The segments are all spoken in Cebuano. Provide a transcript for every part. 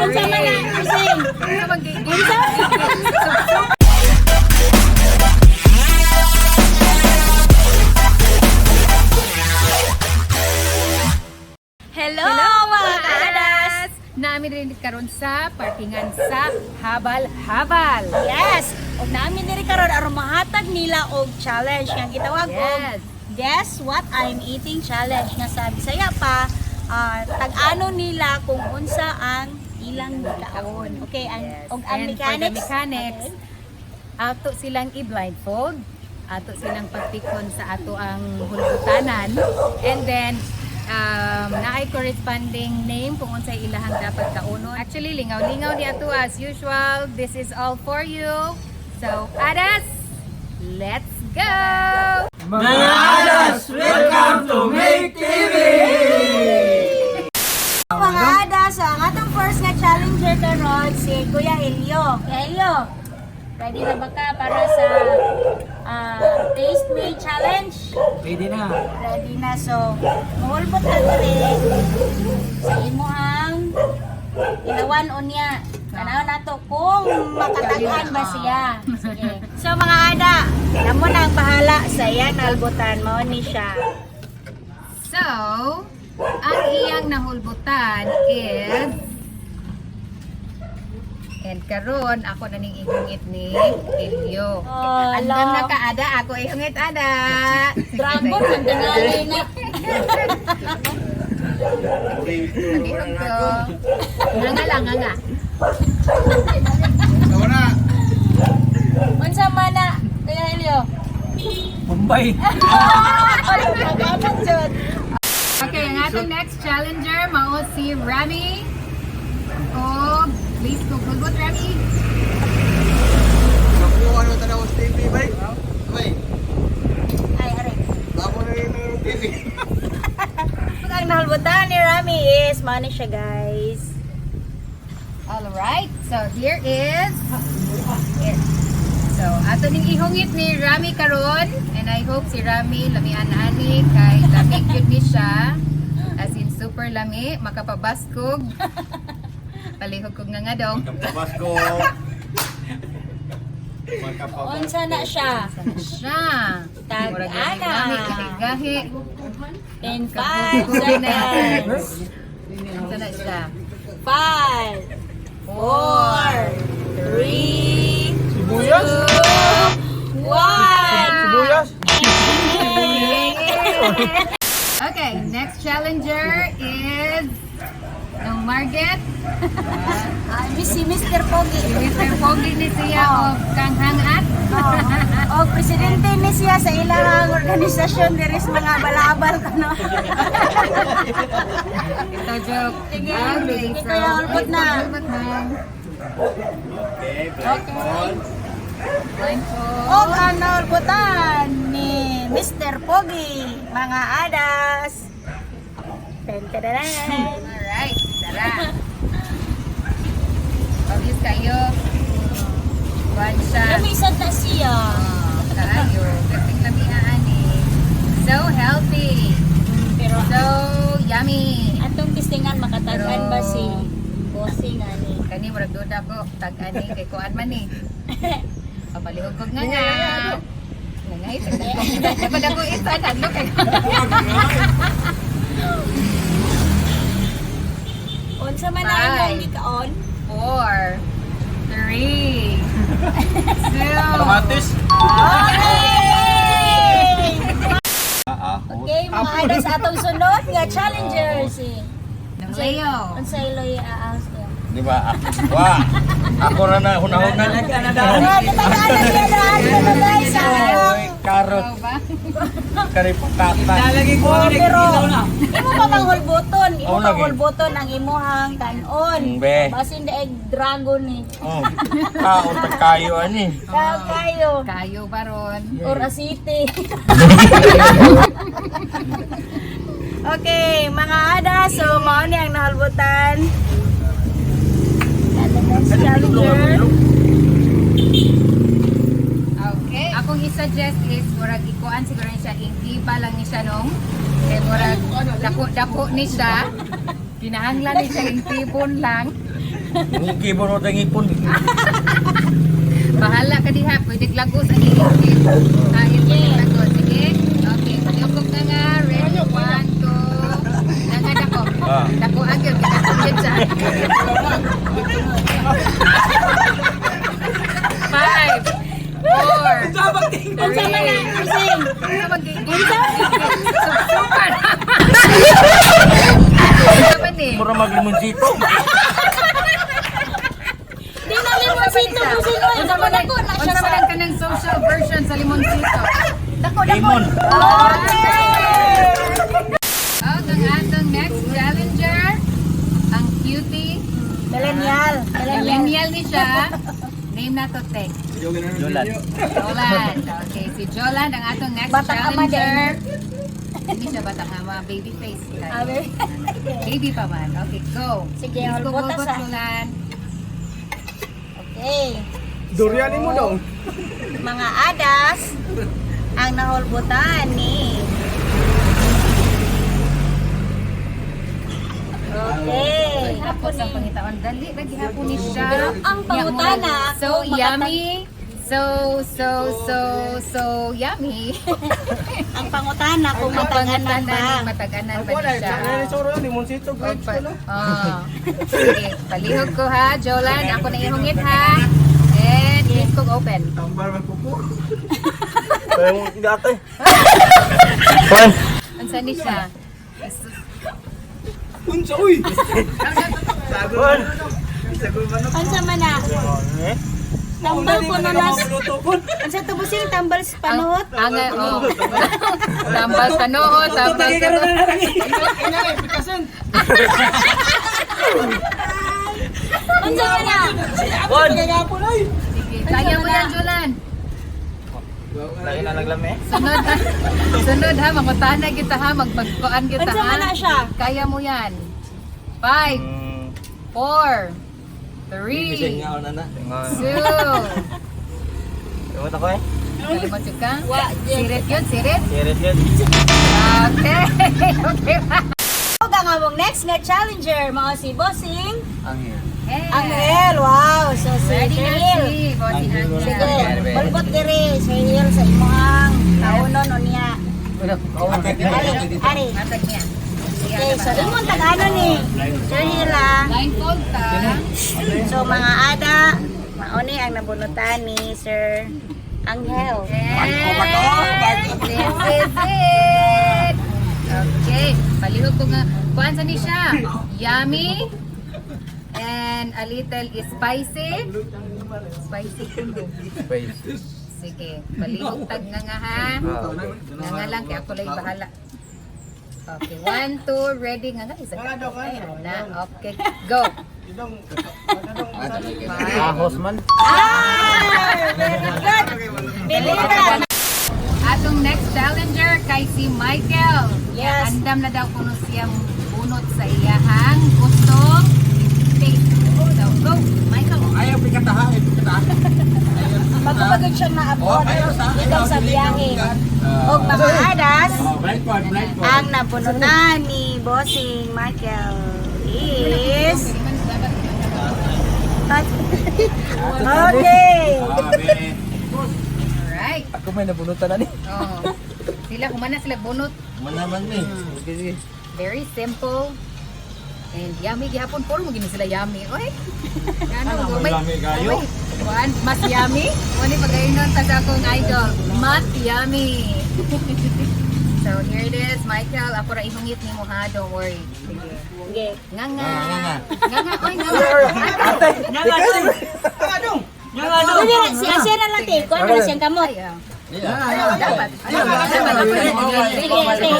Unsa man na, Ising? Unsa? Hello, mga kaadas! Namin rin karon sa parkingan sa Habal Habal. Yes! Ug namin diri karon aron mahatag nila og challenge nga gitawag og Guess What I'm Eating Challenge nga sa Bisaya pa tag-ano nila kung unsa ang ilang gikaon. Okay, ang og ang And for the mechanics. Mechanics, ato silang i-blindfold, ato silang pagtikon sa ato ang hulbutanan, and then naay corresponding name kung unsay ilahang dapat kaunon. Actually, lingaw-lingaw ni ato as usual. This is all for you. So, Adas, let's go! Mga Adas, welcome to Make TV! Mga ada, so ang atong first nga challenger karon si Kuya Elio. Kuya Elio, ready na ba ka para sa Taste Me Challenge? Pwede na. Ready na. So, mahulbot na diri sa imuhang ilawan unya. Tanaw nato kung makataghan ba siya. Sige. So mga ada, namo na ang bahala sa iyan albutan mao ni siya. So, ang iyang nahulbutan is, and karon ako na ning ihungit ni Elio. Oh, Andam ala. na ka, Ada, ako ihungit, Ada. Dragon ang tingali na. Pag-ihong ko. Nga nga lang, nga nga. Unsa man na, Kuya Elio? Bombay. Pag-amot jud. Okay, ang atong next challenger mao si Remy. Oh, please go hulbot, Remy. Nakuha na tanaw sa TV, bay. Bay, Ay, aray. bako na rin ng TV. Ang nahalbutan ni Rami is money siya, guys. All right. So here is it. So ato ning ihungit ni Rami karon, and I hope si Rami lamian ani kay lami gyud ni siya. As in super lami, makapabaskog. Palihog kog nga nga dong. Kapabasko. Magkapabasko. Unsa na siya? Siya. Murag Tag-ana. lami gahi gahi. In 5 seconds. Unsa na siya? 5, 4, 3, Sibuyas? 2, 1. Sibuyas? Okay, next challenger is Nung Marget. Ah, si Mr. Pogi. Mr. Pogi ni siya of Kanghangat. Oh, o presidente ni siya sa ilang organisasyon diri sa mga balabal kano. Ito joke. Sige, Okay, sige, Kuya, ulbot na. Ulbot na. Okay, blindfold. Blindfold. Og ang naulbutan ni Mr. Pogi, mga adas. Ten tadadan. Alright, tara. Obvious kayo. Kuhan siya. Lamisan na siya. Oh, kaayo. Kaping lamihaan eh. So healthy. Pero So yummy. atong tistingan makatagan ba si Bossing ani? Kani murag duda ko tag-ani kay kuan man eh. Kapalihog kog nga nga. Nga nga. Dapat ako isa tadlo kay. Unsa man ang Five. imong gikaon? 4, 3, 2, Kamatis? Okay! Ah, Okay, mga adas, atong sunod nga challenger si Leo. Unsa iloy aas niya? Di ba? Wa. Ako ra na hunahuna. Ah, katagaan na siya daan na guys. Oy, karot. Kari patata. Oh, pero imo pa bang hulbuton? Imo Oo, pa lagi. hulbuton ang imuhang tanon. Be. Basin the egg dragon eh. Oh. Kaon ta kayo ani. Kayo kayo. Kayo baron. Or a city. Okay, mga ada, so mao ni ang nahalbutan. Challenger. Okay. Akong i-suggest is murag ikuan siguro ni siya inggiba lang ni siya nung kay murag dako-dako ni siya. Kinahanglan ni siya ingtibon lang. Ngikibon mo tayong ipon. Bahala ka diha, pwede lagos ang iingit. Kain pwede lagos. Sige. Okay, palihog na nga. Ready? One, two. Nga dako. Ah. Dako agil, kita yun siya. Five, four, Unsa man na, Bossing? Super. Unsa man eh? Mura maglimoncito. Di na limonsito, Bossing. Oy, Unsa man dako na siya unsa sa man kanang social version sa limoncito? Dako, dako. Limon. Okay. Oh, ang atong next challenger, ang cutie. Millennial. Millennial ni siya. Name na to, Tek. Jolan. Jolan. Okay, si Jolan ang atong next Batang ama challenger. Hindi siya batang ama, baby face. Ah, Baby pa man. Okay, go. Sige, Let's go, hulbota go, go, sa- Jolan. Okay. Durian mo daw. Mga adas ang nahulbutan ni. Okay. Tapos ang pangitaon, dali na gihapon ni siya. Pero ang pangutana, So kung yummy. So, so, so, so yummy. Ang pangutana kung Ang mataganan pangutana, ba. Mataganan ba Wala, ni siya? soro limoncito, grapes ko na. Oh. Sige, palihog ko ha, Jolan. Ako na ihungit ha. And please kong open. Tambal man pupo. Kaya mo gate. Juan. Unsa ni siya? Unsa uy. Juan. Unsa man na? Eh? Tambal ko na nas. Unsa to, Busing? Tambal sa panuhot? Ang, oh. Tambal sa noo, tambal sa noo. Unsa man na? Juan. Sige, kaya mo yan, Jolan. Lagi na naglami. Sunod ha. Sunod ha, mangutana kita ha, magpagkuan kita Unsa ha. man na siya? Kaya mo yan. 5, 4, 3, na na. 2. Limot ako eh. Kalimot yun ka? Wa, Sirit yun, sirit. Sirit yun. Okay. Okay. Ug ang among next nga challenger mao si Bossing Angel. Hey. Angel. Wow, so si Ready na Angel. si Bossing Angel. Sige, balbot diri Sir Hill sa imong kaunon unya. Ari, ari. Matag niya. Okay, so imong tag-ano ni Sir Hill ah. Blindfold ka. So mga ada, mauni ang nabunutan ni Sir Angel. And this is it. Okay. Palihog ko nga. Kuan sa ni siya. Yummy. And a little spicy. Spicy kuno. Sige. Palihog tag nga nga ha. Nga nga lang. Kaya ako lang bahala. Okay. One, two, ready. Nga nga. Isa ka. Ay, na. Okay. Go. Ahos man. Ah, very good. Believe. Atong next challenger kay si Michael. Yes. Andam na daw kuno siya bunot sa iyahang gustong taste. So go, Michael. Ayaw pikataha, ayaw pikataha. Magpapagod siya maabot dito sa biyahe. Og mga adas, Blindfold, blindfold. ang nabunutan ni Bossing Michael is. Okay. Alright. Ako may nabunutan na ni. Oh. Sila humana sila bunot. Manaman ni. Sige, sige. Very simple. And yummy gihapon puro mo gini sila yummy. Oy. Ano, may, yummy kayo? May, kuan, mas yummy. Wani pagaynon ta sa akong idol. Mas yummy. So here it is, Michael. Ako ra ihungit nimo ha, don't worry. Sige. Okay. Nga nga. Nga nga. Nga nga, oy nga nga. Sige, si Asya na lang te. Kuan na siyang kamot. Ay, ah. Dapat. Dapat ako na Sige, sige.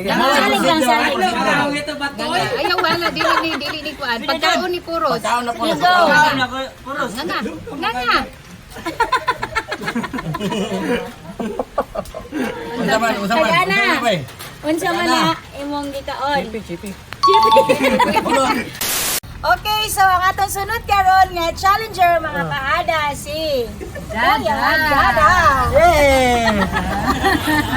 Salig lang, salig. Ayaw wala dili ni dili ni kuan. Pagkaon ni Puros. Pagkaon na You go. Nga nga. Nga nga. Unsa man, unsa man. Tagana. Unsa man, bay? Unsa man na imong gikaon? Chippy, chippy. Okay, so ang atong sunod karon nga challenger, mga kaada, si Dada. Kuya Dada. Yeah!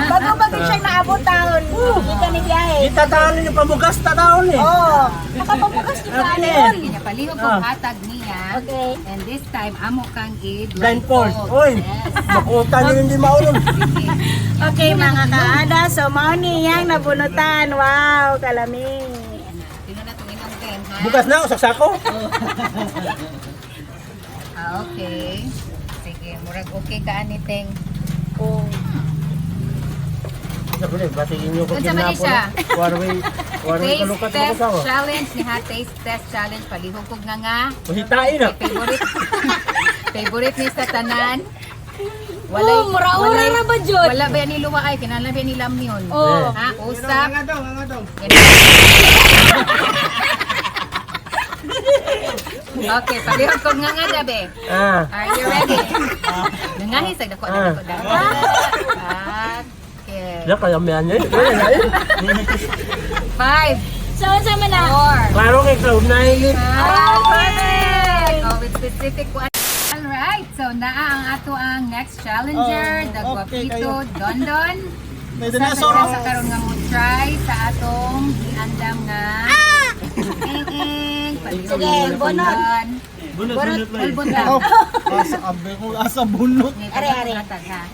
Bago-bago siyang naabot taon. Kita ni biyahe. Kita taon ni pamugas ta taon eh. Oh, nakapabukas kita ano yun. Palihog kong hatag niya. Okay. And this time, amo kang Blindfold. i-blindfold. Oy, Yes. makuta niyo hindi maulog. Sige. Okay, mga kaada. So, mao niyang nabunutan. Wow, kalami. Tingnan na itong inyong pen, ha? Bukas na, usak sako. Ah, okay. Sige, murag okay ka aniting. Oh. Batiin niyo ko Unsa man ni siya? Warway, warway Taste kalukat ako test sa ako. challenge ni ha, taste test challenge. Palihog kog nga nga. Mahitain na. Favorite favorite ni sa tanan. Oh, mura-ura walay- na ba, Jud? Wala ba ni luwa ay kinahanglan ba ni lamyon? Oh. Ha, usap. Okay, palihog kog nga nga dabe. Ah. Are you ready? Nangahi sa dako Ah. dako dako. Okay. Ya kaya may ano eh. Five, So, unsa man na? four, Klaro kay Cloud 9. Ah, perfect! Oh, with specific one. Alright, so naa ang ato ang next challenger, Oh, the okay, Guapito Dondon. May Sa dinosaur. sa karon nga mo try sa atong giandam nga ing ing Sige, bunot. Bunot, bunot. Bunot lang. Oh, asa abe ko asa bunot. Are, are.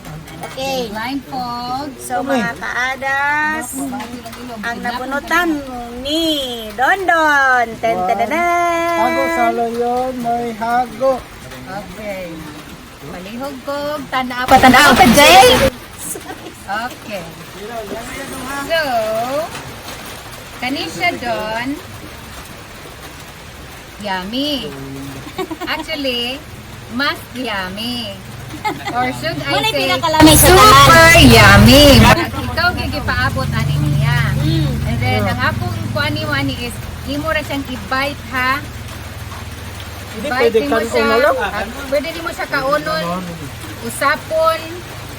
Okay. Blindfold. So, mga kaadas, ang nabunutan ni Dondon. Ten, ten, ten, ten. Hago sa layon, may hago. Okay. Palihog kog tanaw pa tanaw pa Jay. Okay. So, kanisha doon, yummy. Actually, mas yummy. Or should I Muna say, pinakalami sa tanan. super yummy. Murag ikaw gigipaabot ani niya. And then, ang akong kuani mo ani is, imo ra siyang i-bite ha. Hindi, I-bite pwede nimo kanon siya. na lang. Ah, pwede nimo siya kaonon, usapon,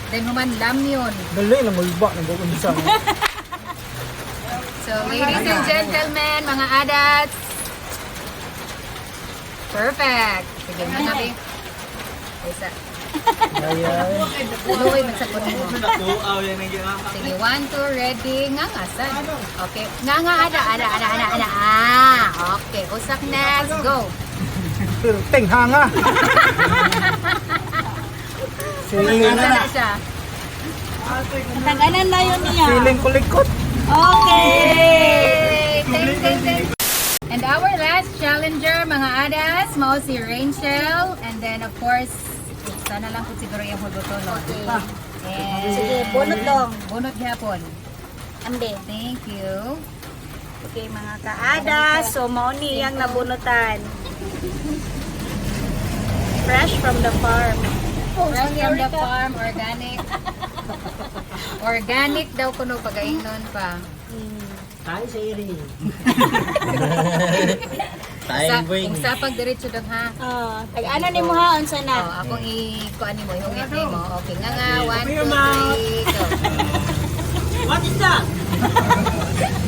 then human lamyon. Dali lang ulba ng buong isa. So, ladies and gentlemen, mga adats, perfect. Sige, mga be. Isa. Ayan. Luoy, magsakot mo. Sige, one, two, ready. Nga nga, sad. Okay. Nga nga, ada, ada, ada, ada, ada. Ah, okay. Usak next. Go. Pero tinghanga. Feeling, Asa na siya? Taganan na yun niya. Feeling kulikot. Okay. Yay! Thanks, thanks, thanks. And our last challenger, mga adas, mao si Rachel. And then, of course, sana lang kung siguro yung huguto, no? Okay. And Sige, bunot dong. Bunot gihapon. Ambe. Thank you. Okay, mga kaada. So, mao niyang nabunutan. Fresh from the farm. Fresh from the farm, organic. Organic daw kuno pagaingnon pa. Tayo sa iri. Sa, kung sa pagdiretso dong ha. Oh, tag-ano ni mo ha, unsa Oh, na? akong i kuan nimo, ihungit nimo. Okay, nga nga, one, two, three, go. What is that?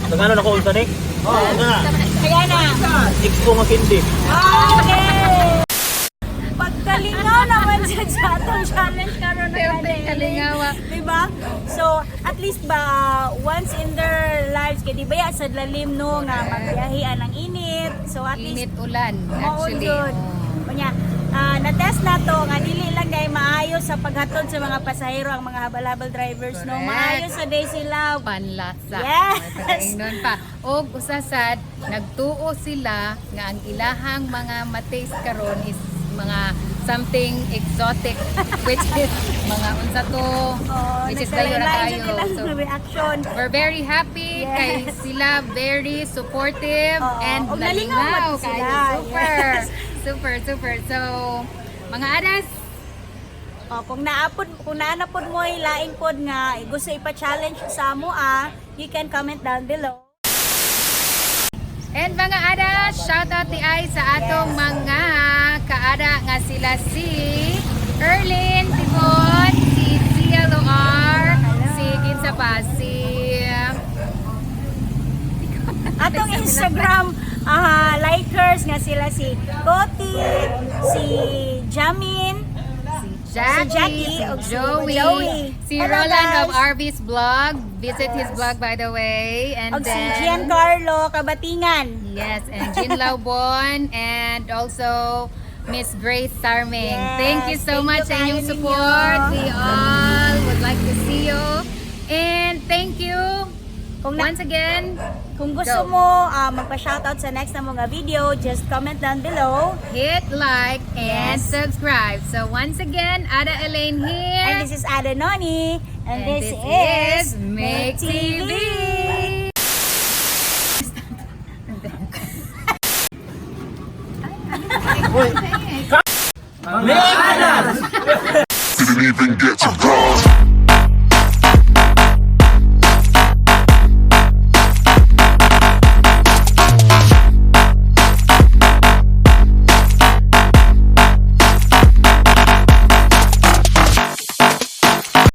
Nagano na ko unsa ni? Oh, na. Kaya na. Expo nga kindi. Okay. Pagkalingaw naman siya sa atong challenge karon na Perfect kalingawa. Diba? So, at least ba once in their lives kay di ba ya sa lalim no nga magbiyahian ang init. So at least Init ulan, mao actually. jud. Oh. Unya, na-test na to nga dili lang dahil maayo sa paghatod sa mga pasahero ang mga habal-habal drivers no. Correct. Maayo sa day sila. Panlasa. Yes. Pagaingnon pa. Og usa sad nagtuo sila nga ang ilahang mga ma-taste karon is mga something exotic which is mga unsa to Oh, which is layo ra nagkalain-lain jud kayo. ilang So, reaction. we're very happy Yes. kay sila very supportive Oo. and Og nalingaw nalingaw man kayo. sila. Super. Yes. Super, super. So, mga adas, Oh, kung naanapod mo laing pod nga gusto ipa-challenge sa amo ah, you can comment down below. And mga ada, shout out ni ay sa atong mga kaada nga sila si Erlyn Tibon, si CLOR, si kinsa pa, si Atong Instagram likers nga sila si Toti, si Jamin, si Jackie, Si Jackie, si ug si Joey, Joey. si Hello, Roland of guys. RV's blog. Visit his blog, by the way. And ug si then Giancarlo Kabatingan. Yes, and Jean Laubon and also Miss Grace Sarming. Yes, Thank you so thank much you sa inyong kaayo ninyo. support. We all would like to see you. And thank you once again. Kung gusto Go. mo magpa-shoutout sa next na mga video, just comment down below. Hit like and subscribe. So once again, Ada Elaine here. And this is Ada Noni. And this is Make TV.